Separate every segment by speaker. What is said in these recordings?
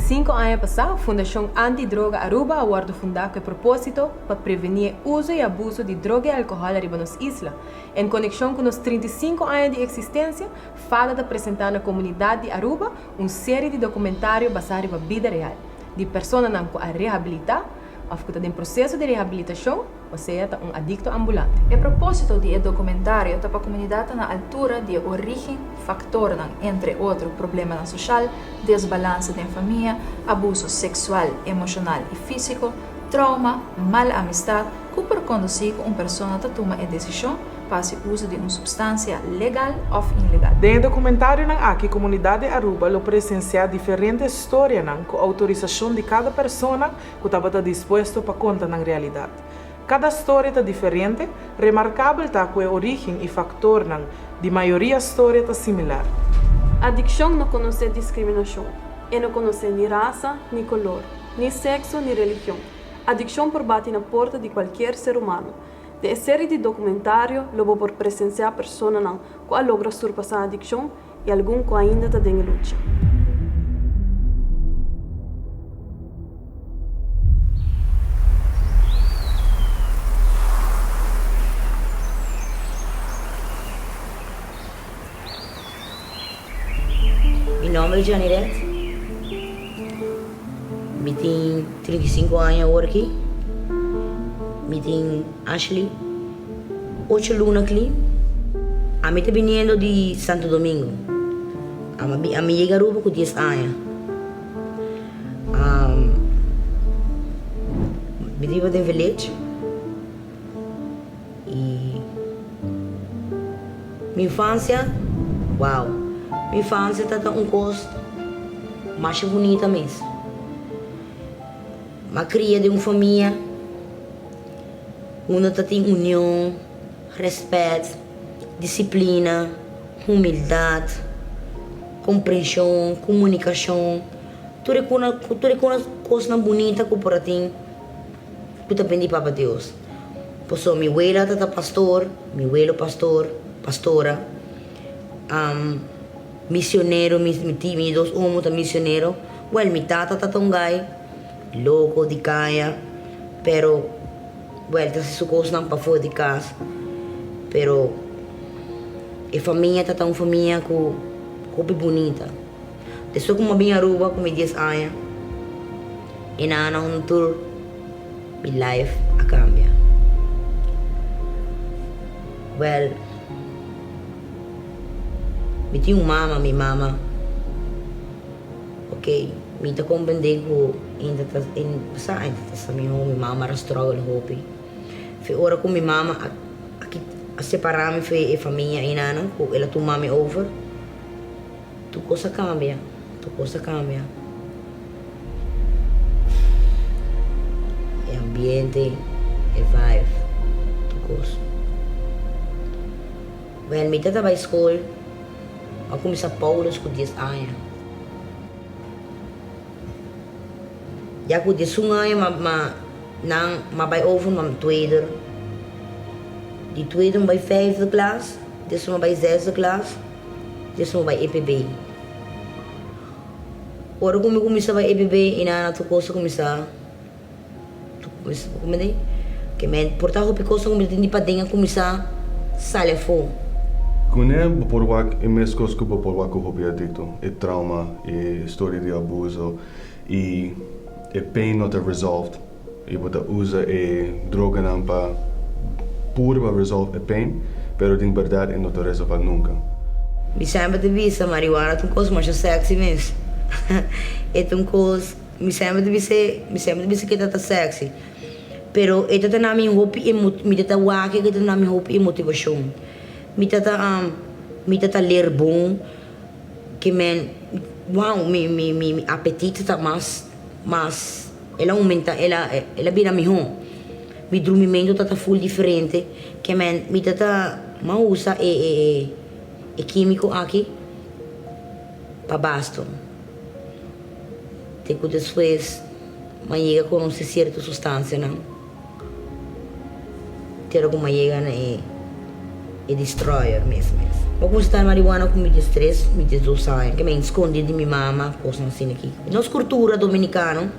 Speaker 1: 35 aña pasá Fundashon Anti Droga Aruba a wòrdu fundá ku e propósito pa prevení e uso i abuso di droga i alkohòl ariba nos isla. En konekshon ku nos 35 aña di eksistensia, fada ta presentá na komunidat di Aruba un serie di dokumentario basá riba bida real di personanan ku a rehabilitá òf ku ta den proseso di rehabilitashon, osea ta un adikto ambulante.
Speaker 2: E propósito di e dokumentario ta pa komunidat ta na altura di e orígen, faktornan, entre otro problemanan soshal, desbalansa den famia, abuso seksual, emoshonal i físiko, trauma, mal amistat, ku por kondusí ku un persona ta tuma e desishon pa hasi uso di un supstansia legal òf ilegal.
Speaker 3: Den e dokumentarionan aki komunidat di Aruba lo presensiá diferente storianan ku outorisashon di kada persona ku tabata dispuesto pa konta nan realidat. Kada storia ta diferente, remarkabel ta ku e orígen i faktornan di mayoria storia ta similar.
Speaker 4: Adikshon no konosé diskriminashon. E no konosé ni rasa, ni kolor, ni sekso ni religion. Adikshon por bati na porta di kualkier ser humano. Den e seri di dokumentario lo bo por presensiá personanan ku a logra surpasá adikshon i algun ku ainda ta den e lucha.
Speaker 5: Mi nomber ta Janiret. Mi tin 35 aña awor aki. Mi tin Ashley ocho luna clean. Ami ta biniendo di Santo Domingo. Ami yega Aruba cu dies aña. Mi ta biba den village y mi infancia, wow, mi infancia ta ta un cos masha bunita mes. M'a cria den un famia unda ta tin union, respet, disciplina, humildad, comprension, comunicacion, tur e tur e cosnan bunita cu por a tin cu ta bini di Papa Dios. Pasobra mi wela ta ta pastor, mi welo pastor, pastora, misionero, mi mi dos omo ta misionero, well mi tata ta ta un guy loco di caya, pero well ta haci su cosnan pafo di cas, pero e famia ta ta un famia cu hopi bunita. Despues cu mi a bin Aruba cu mi dies aña e nana un tur mi life a cambia. Well. Mi tin un mama, mi mama, ok, mi ta comprende cu enta ta, sa enta ta sa miho, mi mama a struggle hopi. Fe ora cu mi mama a a separa mi fe e famia enanan cu el a tuma mi over, tur cos a cambia, tur cos a cambia. E ambiente, e vibe, tur cos. Wen mi ta bai skol, a kuminsá Paulus ku dies aña. Ya ku diesun aña ma ma nan ma bai over ma tweede. Di tweede mi bai vijfde klas, despues mi bai zesde klas, despues mi bai EPB. Ora ku mi kuminsá bai EPB i nan tur kos a kuminsá. Ke men por ta hopi kos ku mi ta tin di paden a kuminsá sali afó.
Speaker 6: Kuné bo por wak e meskos ku bo por wak ku hopi adikto, e trauma, e historia di abuso i e pain no ta resolved i bo ta usa e droganan pa purba resolve e pain pero den bèrdat e no ta resolvá nunka.
Speaker 5: Mi semper ta bisa marihuana ta un kos masha sexy mes. E ta un kos. Mi semper ta bis'é, mi semper ta bisa ke ta ta sexy, pero e ta ta na mi hopi emo, mi ta ta wak ke ta na mi hopi e motivashon. Mi ta ta, mi ta ta ler bon, ke men, wow, mi mi mi mi apetit ta mas, mas, el a aumenta, el a el a bira mihó. Mi drumimentu ta ta ful diferente, ke men, mi ta ta, mi a usa e e e kimiko aki pa basto. Te ku despues m'a yega konosé sierto sustansianan, te ora ku m'a yega na e. E destroyer mes mes. Bo cuminsa ta marihuana cu mi 13, mi 12 aña. Ke men scondi di mi mama, cosnan asina aki. Nos cultura dominicano,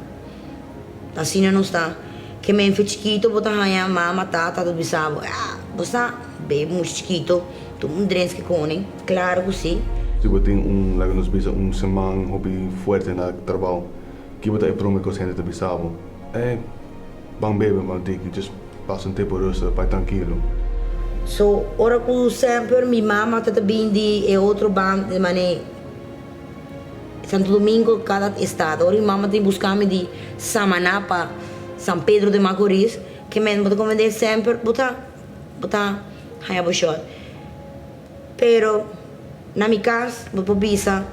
Speaker 5: asina nos ta. Ke men fe chikito bo ta haña mama, tata ta bisa bo, ah, bo sa bebe mucho chikito, tuma un drenski koning. Claro cu si.
Speaker 6: Si bo tin un, laga nos bisa, un siman hopi fuerte na trabao, kibo ta e prome cos hende ta bisa bo? Eh, ban bebe, ban tiki, just pasa un tempo rustig, bai trankilo.
Speaker 5: So, ora cu semper mi mama ta ta bin di e otro band, di mane Santo Domingo, cada estado. Ora mi mama ta bin busca mi di Samaná pa San Pedro de Macorís, ke men bo ta comprende semper bo ta, bo ta haya bo shot. Pero na mi cas bo por bisa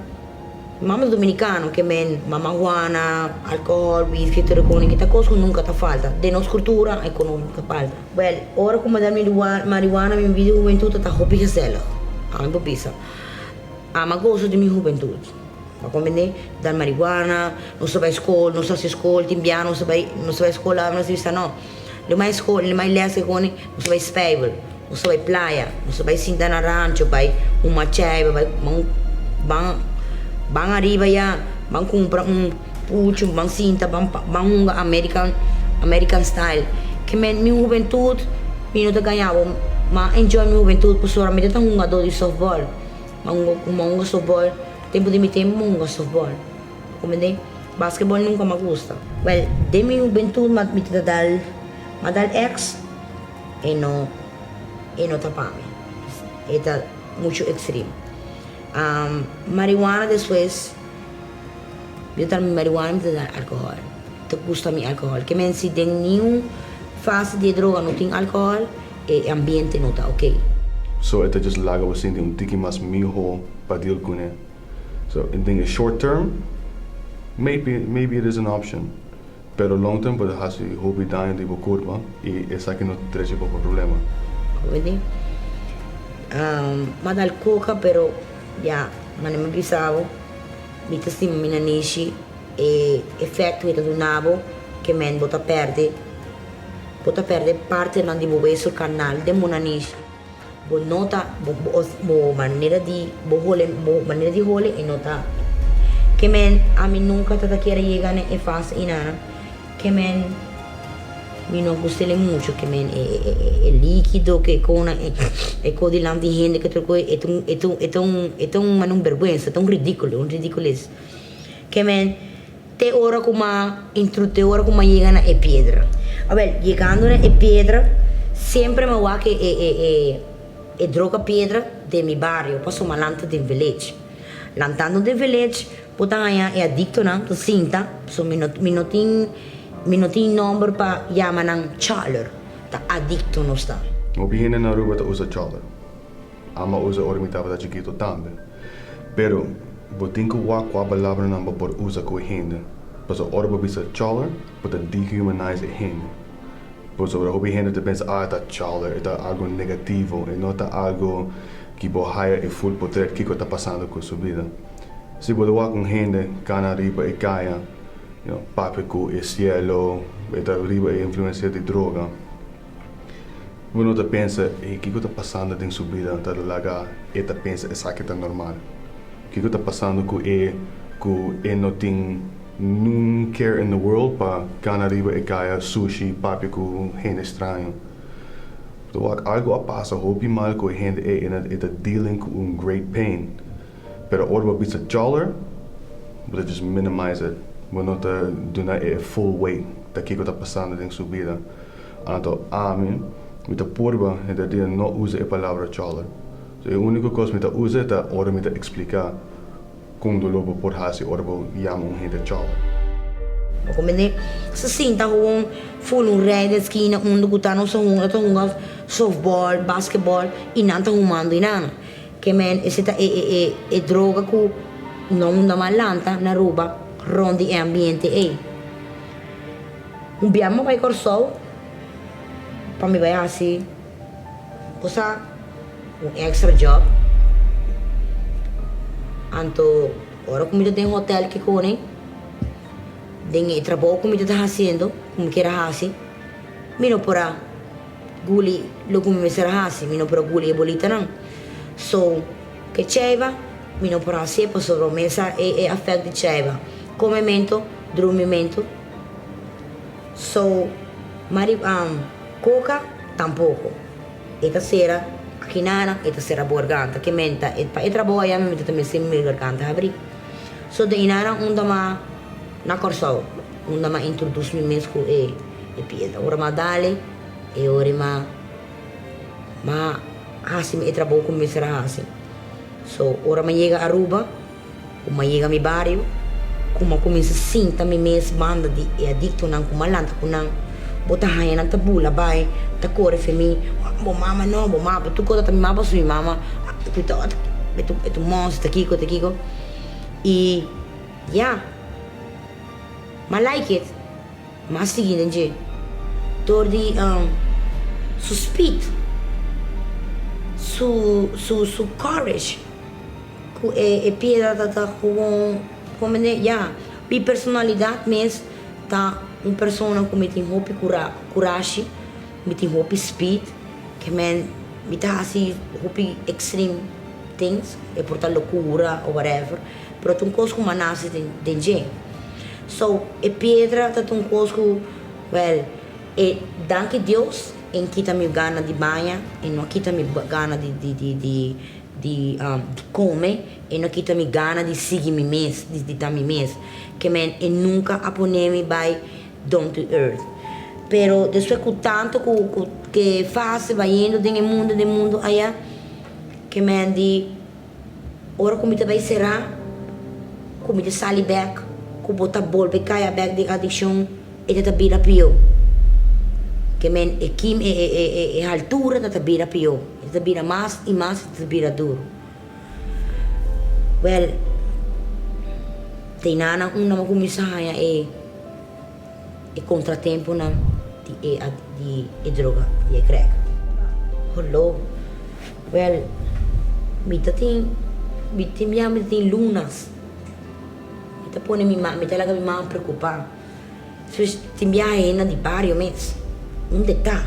Speaker 5: mama ta dominicano ke men mama Juana, alcohol, whisky, tur e koning ta cos cu nunca ta falta. Den nos cultura e con nunca ta falta. Well, ora cu mi a da marihuana mi bida hubentud ta ta hopi gezellig. Ami por bisa ami a goza di mi hubentud. Bo a comprende? Dal marihuana, nos ta bay scol, nos ta haci scol, tin bia nos ta bay nos ta bay scol ami nos ta bisa no. Lo mai skol, lo mai les ke koni, nos ta bai spijbel, nos ta bai playa, nos ta bai sinta na rancho, bai huma chaiba, bai ban ban ban ariba ya, ban kumpra un pucho, ban sinta, ban ban hunga American American style. Ke men mi hubentut mi no ta gaña bo, m'a enjoy mi hubentut pasobra mi ta ta hungadó di softball, m'a hunga m'a hunga softball, tempu di mi tempu m'a hunga softball. Comprende? Basketball nunca m'a gusta. Well, den mi hubentud ma mi ta dal, m'a dal ex, e no, e no ta pa mi. E ta mucho extreme. Marihuana despues, mi ta dal mi marihuana, mi ta dal alcohol. Ta gusta mi alcohol. Ke men si den niun fase di e droga no tin alcohol, e ambiente no ta ok.
Speaker 6: So e ta just laga bo sinti un tiki mas miho pa deal cune. So den e short term maybe maybe it is an option pero long term por haci hopi daño di bo curpa y esaki no trece poco problema.
Speaker 5: Oye, m'a dal coca pero ya mane mi bisa bo mi ta stima mi nanishi e efecto cu e ta duna bo ke men bo ta perde bo ta perde partenan di bo weso carnal den bo nanishi. Bo no ta bo bo manera di bo hole bo manera di hole e no ta ke men ami nunca ta ta kier a yega na e fase inana ke men mi no gustele mucho ke men e e e likido ke kona e e ko dilanti hende ke tur koe e ta un e ta un e ta un e ta un un berguensa e ta un ridiculo un ridicules ke men Te ora ku m'a intru te ora ku m'a yega na e piedra. Awel, yegando na e piedra, semper m'a wak e e e e droga piedra den mi bario, pasobra m'a lanta den village. Lantando den village, bo ta haña e adiktonan ta sinta, pasobra mi no mi no tin mi no tin nòmber pa yama nan chòler, ta adikto nos ta.
Speaker 6: Hopi hende na Aruba ta usa chòler. Ama usa ora mi tabata chikito tambe. Pero bo tin ku wak kua palabranan bo por usa ku e hende. Pasobra ora bo bisa choler, bo ta dehumanize e hende. Pasobra hopi hende ta pensa, ah, e ta choler, e ta algu negativo, e no ta algu ki bo haya e full potret kiko ta pasando ku su bida. Si bo ta wak un hende kana riba e kaya, you know, papia ku e sielo, e ta riba e influensia di droga. Bo no ta pensa, Ey, kiko ta pasando den su bida ta laga e ta pensa esaki ta normal? Kiko ta pasando ku e ku e no tin nun care in the world pa gana riba e kaya sushi papia ku hende straño? Bo ta wak algu a pasa hopi mal ku e hende ey e ta dealing ku un great pain. Pero ora bo bisa choler, bo ta just minimize it. Bo no ta duna e full weight ta kiko ta pasando den su bida. Anto ami, mi ta purba henter dia no usa e palabra choler. So e unico cos mi ta usa ta ora mi ta explica con dolor bo por haci ora bo yama un hende choler.
Speaker 5: Bo comprende? Sa sinta gewoon ful un rij den skina unda cu ta nos ta hunga, ta hunga softball, basketball y nan ta humando y nan. Ke men ese ta e e e e droga cu no unda mas lanta na Aruba rond di e ambiente ey. Un bia mi bai Kòrsou pa mi bai hasi cosa un extra job. Anto ora ku mi ta den hotel kikone den e trabou ku mi ta hasiendo ku mi kier a hasi mi no por a. guli loke mi mester a hasi, mi no por a guli e bolitanan. So, ke cheiba mi no por hasié pasobra mi sa e e afèkt di cheiba, komemento, drumimento. So, mari koka tampoko. E ta sera akinana, e ta sera bo garganta. Ke menta pa e trabou aya mi ta mester mi garganta habrí. So den inana unda m'a na Kòrsou, unda m'a introdus mi mes ku e e piedra. Ora m'a dale e ora m'a m'a hasi e trabou ku mi mester a hasi. So ora m'a yega Aruba, ku m'a yega mi bario, ku m'a kuminsá sinta mi mes banda di e adiktonan ku m'a lanta ku nan, bo ta haña nan ta bula bai, ta kore fe mi, Bo mama no, bo mama, tur kos ta mi mama pasobra mi mama e ta un monster, ta kiko, ta kiko. I ya, m'a like it. M'a sigui den dje dor di su speed, su su su courage ku e e piedra ta ta gewoon komende ya. Mi personalidad mes ta un persona ku mi tin hopi kura kurashi, mi tin hopi speed, ke men mi ta hasi hopi extreme things, e por ta lokura o whatever. Pero ta un kos ku m'a nase den dje. So, e piedra ta un kos ku, wèl, e danki Dios e n kita mi gana di baña, e no a kita mi gana di di di di di di kome, e no a kita mi gana di sigui mi mes, di di ta mi mes. Ke men e nunka a pone mi bai down to earth. Pero despues ku tantu ku ku ke fase bayendo den e mundu den mundu aya, ke men di. Ora ku mi ta bai será, ku mi ta sali bèk, ku bo ta bolbe kaya bèk den adikshon, e ta ta bira pió. Ke men e kim e e e e haltura ta ta bira pió, e ta ta bira mas i mas e ta ta bira duru. Wèl, te nana unda mi a kuminsá haña e. E kontratemponan di e di e droga, di e crack. Holó. Wèl, mi ta tin, mi tin bia mi ta tin lunas. Mi ta pone mi mama, mi ta laga mi mama preokupá. Despues tin biaha hende di bario mes. Unda e ta?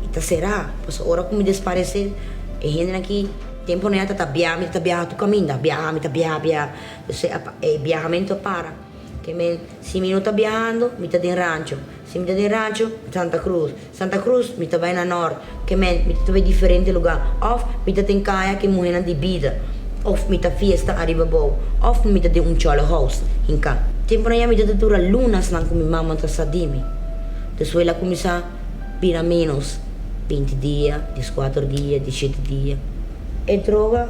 Speaker 5: E ta será? Pasobra ora ku mi desparesé, e hendenan aki temponan ya ta ta biaha, mi ta biaha tur kaminda, biaha, mi ta biaha, biaha. Entonces e biahamentu a para. Ke men, si mi no ta biahando, mi ta den rancho. Si mi ta den rancho, mi ta Santa Cruz. Santa Cruz, mi ta bai na Nort. Ke men, mi ta bai diferente lugá. Òf mi ta den kaya ku e muhénan di bida. Òf mi ta fiesta ariba bou. Òf mi ta den un chòle house hinká. Tempunan ya mi ta ta dura lunasnan ku mi mama ta sa di mi. Despues el a kuminsá bira ménos, binti dia, dieskuater dia, dieshete dia. E droga,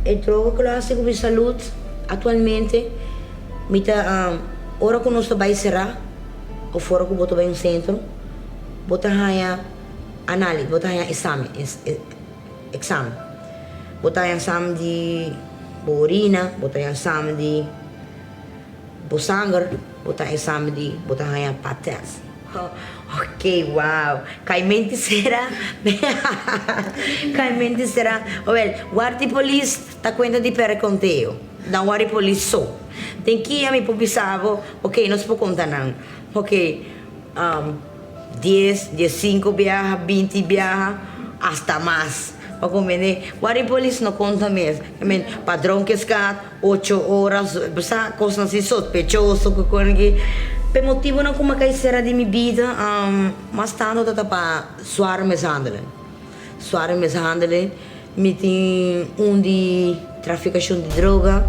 Speaker 5: e droga ku lo hasi ku mi salud. Actualmente mi ta ora cu nos ta bay cera of ora cu bo ta bay un centro bo ta haya anali bo ta haya examen examen bo ta haya examen di bo orina bo ta haya examen di bo sanger bo ta examen di bo ta haya pap test. Ok wow Caimenti sera Caimenti sera wel guardi polis Ta cuenta di pere conteo. Dan wari polis so. Den kia mi por bisa bo, ok, nos por conta nan. Ok, dies, diescinco biaha, binti biaha, hasta mas. Pa comprende? Wari polis no conta mes. I mean, padron ke scat, ocho horas, bo sa, cosnan asi sospechoso cu con aki. P'e motibonan cu mi a cay cera di mi bida, mas tanto ta ta pa zware mishandeling. Zware mishandeling. Mi tin un di trafikashon di droga.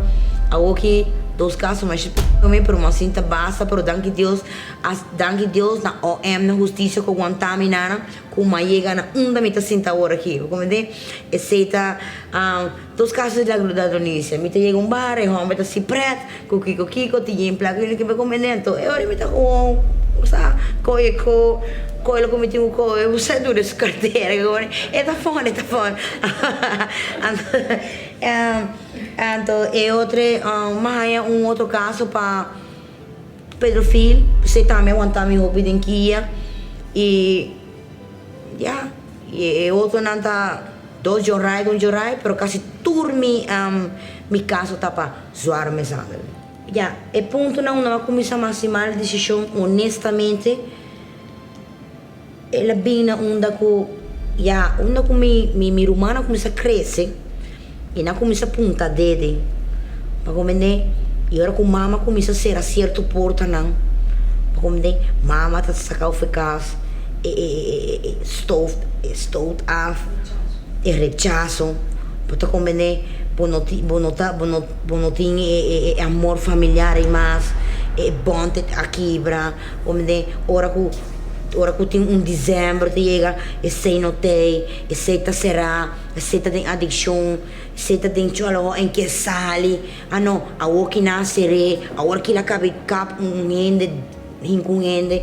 Speaker 5: Awoki dos kaso masha mi pero mi a sinta basta pero danki Dios a danki Dios na OM na hustisia ku wanta mi nana ku mi a yega na unda mi ta sinta awor aki bo komprende esei ta dos kaso di ladronisia mi ta yega un bar e homber ta si pret ku kiko kiko tin yen plaka yuniki mi komprende anto e ora mi ta gewoon sa koe ko Koe loke mi tin ku koe, bo sa duna su kartera koe, e ta fòn, e ta fòn. Anto e otro mi a haña un otro kaso pa pedofil, esei tambe a wanta mi hopi den kia i ya, i e otronan ta dos jorai, un jorai, pero kasi tur mi mi kaso ta pa zware mishandeling. Ya, e puntonan unda mi a kuminsá masi mal desishon honestamente. El a bin na unda ku, ya, unda ku mi mi mi ruman a kuminsá krese i nan a kuminsá punta dede pa komende i ora ku mama kuminsá sera sierto portanan pa komende mama ta saka ofe kas e e e e stof e stoot af e rechaso bo ta komende bo no tin bo no ta bo no bo no tin e e e amor familiar ei mas e bond a kibra komende ora ku Ora ku tin un dizèmber ta yega, esei no t'ei, esei ta será, esei ta den adikshon, esei ta den chòlòhò en ke sali, ah no, awor ki nan a ser'é, awor ki la kabe kap un hende, hinku un hende.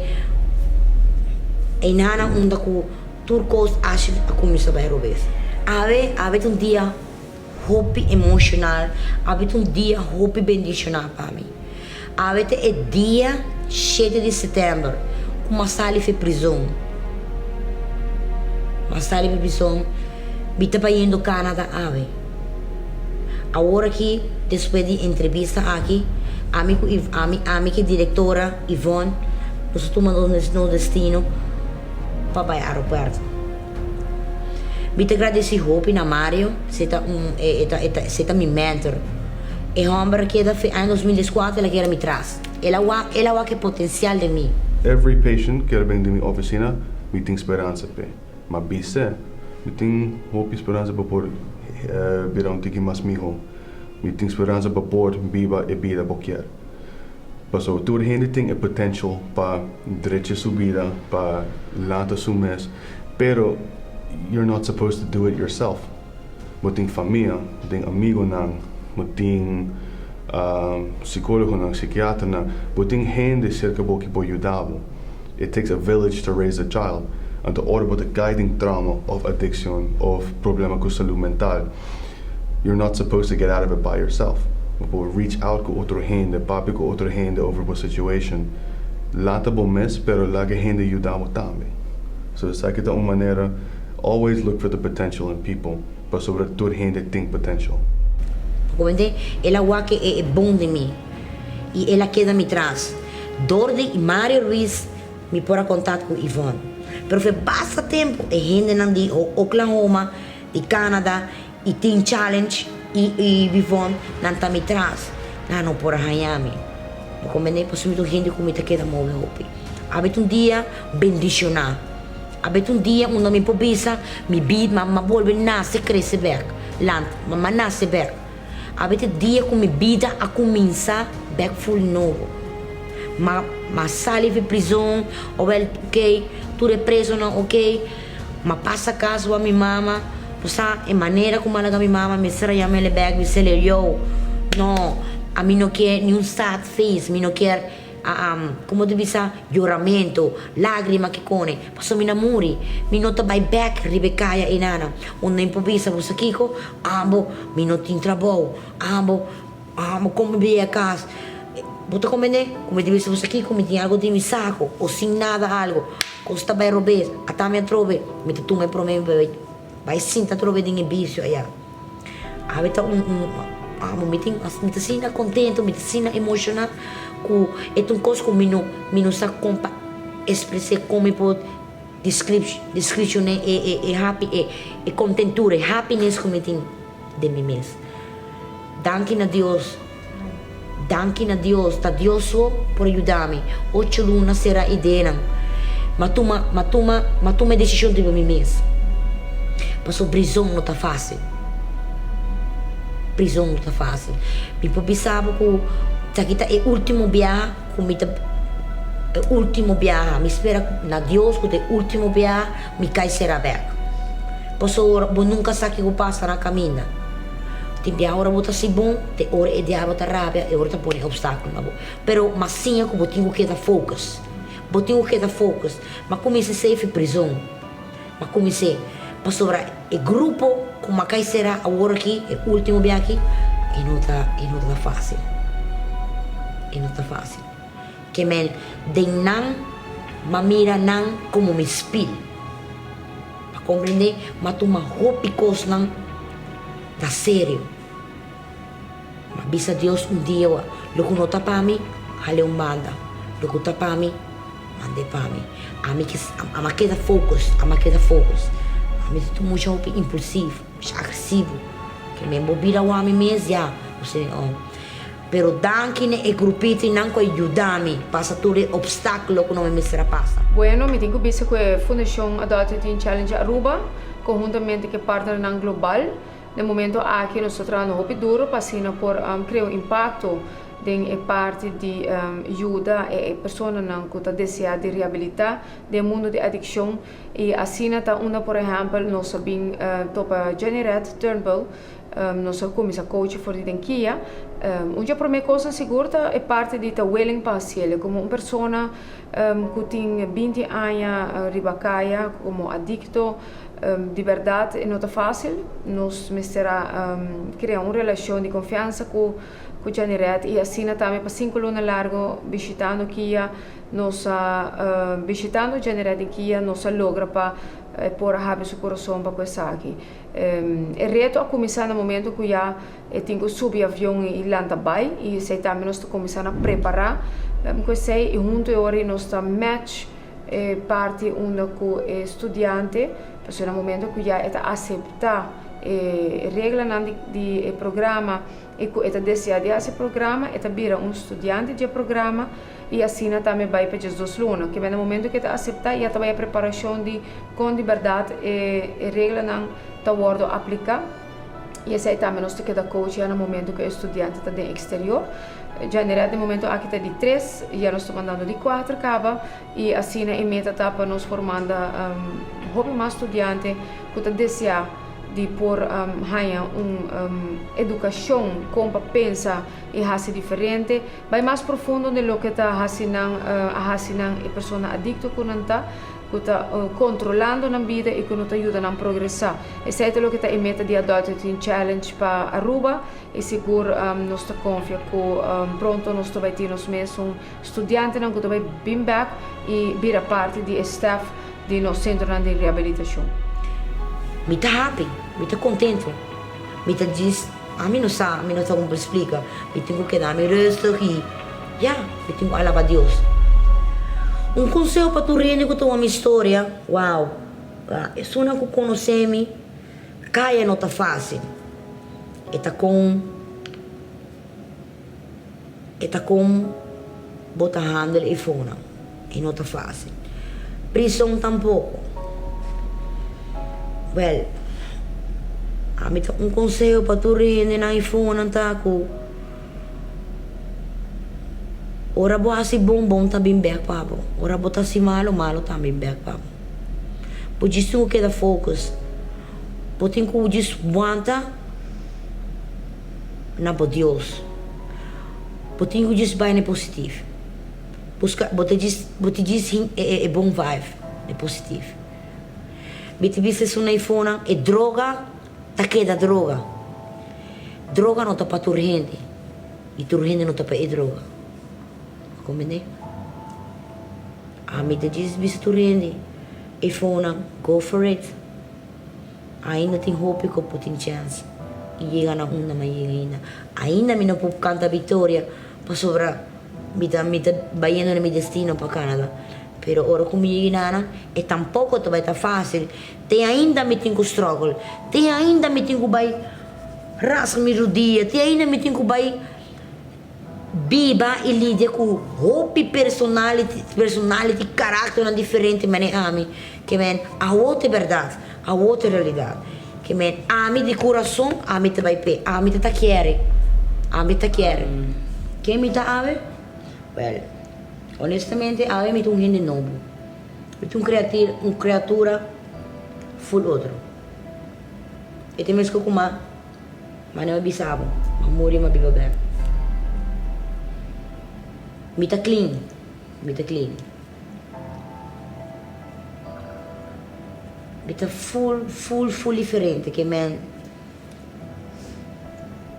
Speaker 5: Einanan unda ku tur kos ashi a kuminsá bai robes. Awe, awe ta un dia hopi emoshonal, awe ta un dia hopi bendishoná pa mi. Awe ta e dia shete di setèmber ku m'a sali fi prizon. M'a sali fi prizon, mi ta bayendo Canada awe. Awor aki, despues di entrevista aki, ami ku ami ami ku e direktora Yvonne nos a tuma nos destino pa bai aeropuerto. Mi ta gradeci hopi na Mario, se ta un e ta e ta se ta mi mentor. E homber a keda fe aña 2014 el a keda mi tras. El a wak el a wak e potencial den mi.
Speaker 6: Every patient ku a bin den mi oficina mi tin speransa p'e. Ma bis'e mi tin hopi speransa pa por bira un tiki mas miho. Mi tin speransa pa por biba e bida bo kier. Pasobra tur hende tin e potential pa drecha su bida, pa lanta su mes, pero you're not supposed to do it yourself. Bo tin famia, bo tin amigonan, bo tin psicologonan, psikiaternan, bo tin hende serka bo ki por yuda bo. It takes a village to raise a child. Anto ora bo ta kai den trauma of adiccion of problema ku salud mental, you're not supposed to get out of it by yourself. Bo por reach out ku otro hende, papia ku otro hende over bo situation. Lanta bo mes, pero laga hende yuda bo tambe. So esaki ta un manera, always look for the potential in people, pasobra tur hende tin potential.
Speaker 5: Bo comprende? El a wak e bon den mi y el a keda mi tras. Dor di Mario Ruiz mi por a contact cu Yvonne. Pero fe basta tempo e hendenan di Oklahoma, di Canada y Teen Challenge y y Yvonne nan ta mi tras. Nan no por a haña mi. Bo comprende? Pasobra mi ta un hende cu mi ta keda move hopi. Abet un dia bendiciona. Abet un dia unda mi por bisa mi bida m'a bolbe nace crece bek. Lant, m'a nace bek. Abet e dia ku mi bida a kuminsá bèk ful nobo. Ma m'a sali fi prizon, owel ok, tur e presonan ok, m'a pasa kas wak mi mama, bo sa e manera ku m'a laga mi mama mester a yam'el bèk, mi sele yow, no, ami no kier ni un sad face, mi no kier. Como ta bisa, yoramento, lagrima ki kone, pasobra mi na muri, mi no ta bai bek riba e kaya einana, unda mi por bisa bo sa kiko, abo mi no tin trabou, abo, abo kon mi bia kas, bo ta komprende? Ku mi ta bisa bo sa kiko, mi tin algo den mi sako, o sin nada algo, kos ta bai robes, ata mi atrobe, mi ta tuma e prome mi bai bai sinta atrobe den e bisio aya. Awe ta un un amo mi tin mi ta asina contento mi ta asina emociona cu e ta un cos cu mi no mi no sa con pa exprese con mi por descrip descripcione e e e happy e e contentura e happiness cu mi tin den mi mes. Danki na Dios danki na Dios ta Dios so por yuda mi ocho luna sera ideanan m'a tuma m'a tuma m'a tuma e decision riba mi mes pasobra prizon no ta facil prizon no ta facil mi por bisa bo cu esaki ta e ultimo biaha cu mi ta e ultimo biaha mi spera na Dios cu ta e ultimo biaha mi cay sera bek pasobra bo nunca sa kico pasa na caminda. Tin bia ora bo ta hasi bon, te ora e diabel ta rabia, e ora ta pone obstáculo na bo. Pero mas siña ku bo tin ku keda focus. Bo tin ku keda focus. M'a kuminsá esei fi prizon. M'a kumins'é. Pasobra e grupo ku m'a kai será awor aki, e último bia aki, e no ta, e no ta fásil. E no ta fásil. Ke men den nan, m'a mira nan komo mi spil. Pa comprende ma tuma hopi cosnan na serio. Ma bisa Dios un dia wa, loke no ta pa mi, hale un banda. Loke ta pa mi, Mand'é pa mi. Ami ke ami a keda focus, ami a keda focus. Ami ta un mucha hopi impulsivo, mucha agresivo. Ke men bo bira wou ami mes ya. Bo si oh. Pero danki na e grupitonan ku a yuda mi pasa tur e obstákulo ku no mi mester a pasa.
Speaker 7: Bueno, mi tin ku bisa ku e Fundashon Adult Teen Challenge Aruba, konhuntamente ku e partnernan global, Na e momento aki nos ta trahando hopi duro pa asina por crea un impacto den e parti di yuda e personanan cu ta desea di rehabilita den e mundo di adiccion y asina ta unda por ehempel nos a bin topa Jenny-Red Turnbull, nos a cuminsa coache for di den kia. Un dje prome cosnan sigur ta e parti di ta willing pa haciele como un persona cu tin binti aña riba caya como adicto. Di bèrdat e no ta fásil. Nos mester a krea un relashon di konfiansa ku ku Janiret i asina tambe pa sinku luna largu bishitando Kia nos a bishitando Janiret den Kia nos a logra pa e por a habri su kurason pa ku esaki. E reto a kuminsá na momento ku ya e tin ku subi avion i lanta bai i esei tambe nos ta kuminsá na prepará ku esei i huntu e ora nos ta match E parti unda ku e studiante, pasobra na momento ku ya e ta aseptá e reglanan di di e programa i ku e ta deseá di hasi e programa, e ta bira un studiante dje programa i asina tambe bai pa djesdos luna. Kibè na momento ku e ta aseptá ya ta bai e preparashon di kon di bèrdat e e reglanan ta wòrdu apliká i esei tambe nos ta keda coach ya na momento ku e studiante ta den eksterior. Janerat den momento aki ta di tres, ya nos ta mandando di kuater kaba i asina e meta ta pa nos por manda hopi mas studiante ku ta deseá di por haña un edukashon kon pa pensa i hasi diferente, bai mas profundo den loke ta hasi nan a hasi nan e persona adikto ku nan ta, ku ta kontrolando nan bida i ku no ta yuda nan progresá. Esei ta loke ta e meta di Adult Teen Challenge pa Aruba. I sigur nos ta konfia ku pronto nos ta bai tin nos mesun studiantenan ku ta bai bin bèk i bira parti di e stèf di nos sentronan di rehabilitashon.
Speaker 5: Mi ta happy, mi ta contento, mi ta djis, ami no sa, mi no sa con por splica, mi tin cu keda mi rustig y ya, mi tin cu alaba Dios. Un conseho pa tur hende cu ta wak mi historia, wow, esunnan cu conoce mi, Kaya no ta fásil. E ta kon e ta kon bo ta handle e fonan. E no ta fásil. Prison tampoko. Wèl, ami ta un konseho pa tur hendenan e fonan ta ku ora bo hasi bon, bon ta bin bèk pa bo. Ora bo ta hasi malu, malu ta bin bèk pa bo. Bo djis tin ku keda focus. Bo tin ku djis wanta na bo Dios. Bo tin ku djis bai na e positif. Buska, bo ta djis, bo ta djis hin e e bon vibe, e positif. Mi ta bisa esun na e fonan, e droga ta keda droga. Droga no ta pa tur hende i tur hende no ta pa e droga. Bo komprende? Ami ta djis bisa tur hende, e fonan, go for it. Ainda tin hopi ku por tin chèns i yega na unda mi a yega ainda. Ainda mi no por kanta viktoria pasobra mi ta mi ta bayendo na mi destino pa Canada. Pero ora ku mi yega einan e tampoko ta bai ta fásil. Te ainda mi tin ku struggle, te ainda mi tin ku bai rasga mi rudia, te ainda mi tin ku bai. Biba i lidia ku hopi personality, personality, karakternan diferente manera ami. Ke men awor ta e bèrdat, awor ta e realidat. Ke men ami di kurason ami ta bai p'e, ami ta ta kere, ami ta kere. Ken mi ta awe? Wèl, honestamente awe mi ta un hende nobo. Mi ta un kreatir, un kreatura ful otro. E ta meskos ku ma. Ma no a bisa bo, ma muri ma biba bek. Mi ta clean, mi ta clean. Mi ta full, full, full diferente ke men.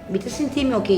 Speaker 5: Mi ta sinti mi ok.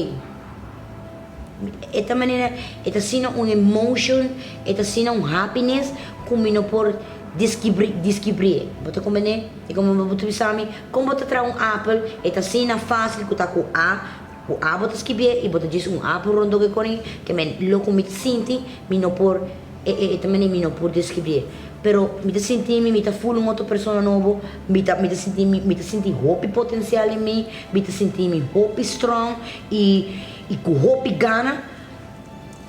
Speaker 5: E ta manera, e ta asina un emotion, e ta asina un happiness ku mi no por deskibri, deskibri. Bo ta komprende? I komo bo ta bisa mi, kon bo ta traha un apel, e ta asina fásil ku ta ku A, ku A bo ta skibié i bo ta djis un apel rondó ku e korin, ke men lo ku mi ta sinti, mi no por. E e ta manera mi no por describié. Pero mi ta sinti mi, mi ta ful un otro persona nobo, mi ta mi ta sinti mi, mi ta sinti hopi potencial den mi, mi ta sinti mi hopi strong y y cu hopi gana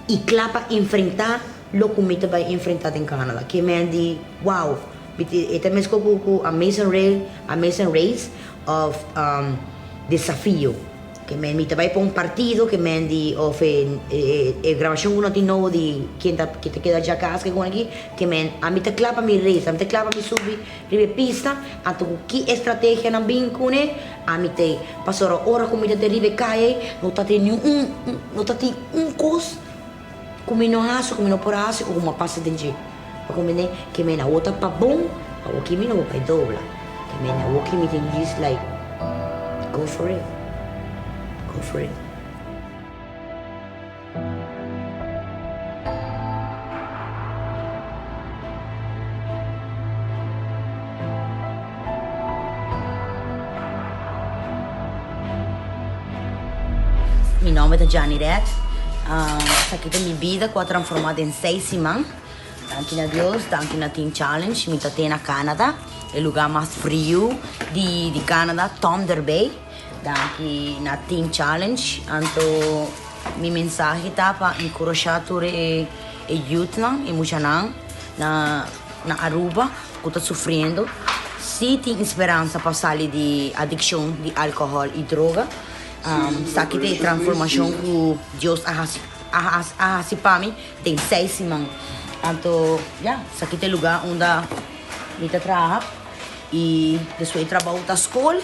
Speaker 5: y cla pa enfrenta lo cu mi ta bay enfrenta den Canada. Ke men di wow, mi ta e ta mesco cu cu Amazing Race, Amazing Race of Desafio. Ke men mi ta bai pa un partido ke men di of e e grabashon ku no tin nobo di ken ta ke ta keda djakas ke kon aki ke men ami ta kla pa mi race ami ta kla pa mi subi riba e pista anto ku ki estrategia nan bin kune ami ta ei pasobra ora ku mi ta riba e kaya ei no ta tin ni un no ta tin un kos ku mi no hasi ku mi no por hasi o ku mi a pasa den dje pa komprende ke men awo ta pa bon awo ki mi no por bai dobla ke men awo ki mi tin djis like Go for it. Go for it. Mi nomber ta Gianni Red. Esaki ta mi bida ku a transformá den seis siman. Danki na Dios, danki na Teen Challenge. Mi ta te na Canada. E lugar mas friu di di Canada, Thunder Bay. Danki na Teen Challenge. Anto mi mensahe ta pa enkurashá tur e e youthnan, e muchanan na na Aruba ku ta sufriendo. Si tin speransa pa sali di adikshon di alkohòl i droga. Esaki ta e transformashon ku Dios a hasi a hasi pa mi den seis siman. Anto ya, esaki ta e lugar unda. Mi ta traha y despues e trabou ta scol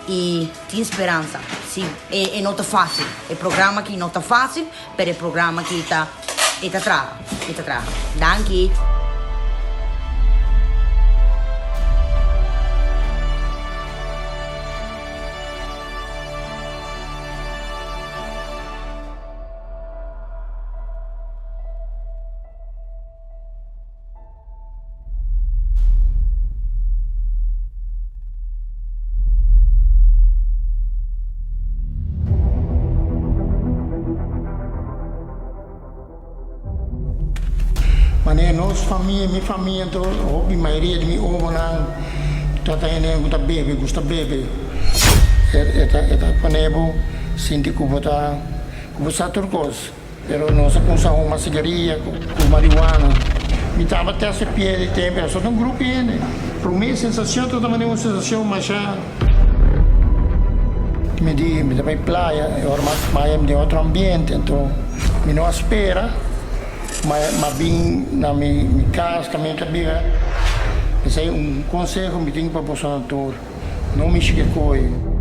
Speaker 5: y tin speransa. Si e no ta facil, e programa aki no ta facil, pero e programa aki ta e ta traha, e ta traha. Danki.
Speaker 8: Manera nos famia, mi famia anto hopi mayoria di mi omonan ta ta hende ku ta bebe, gusta bebe. E ta e ta pone bo sinti ku bo ta ku bo sa tur kos. Pero nos a kumsa huma sigaria ku marihuana. Mi tabata test e pie di tempu, a sota un grupo hende. Prome sensashon tabata manera un sensashon masha. Mi di, mi ta bai playa, e ora m'a mi den otro ambiente, anto mi no a spera, ma m'a bin na mi kas kaminda ta biba. P'esei un konseho mi tin pa boso nan tur, no mishi ke koe.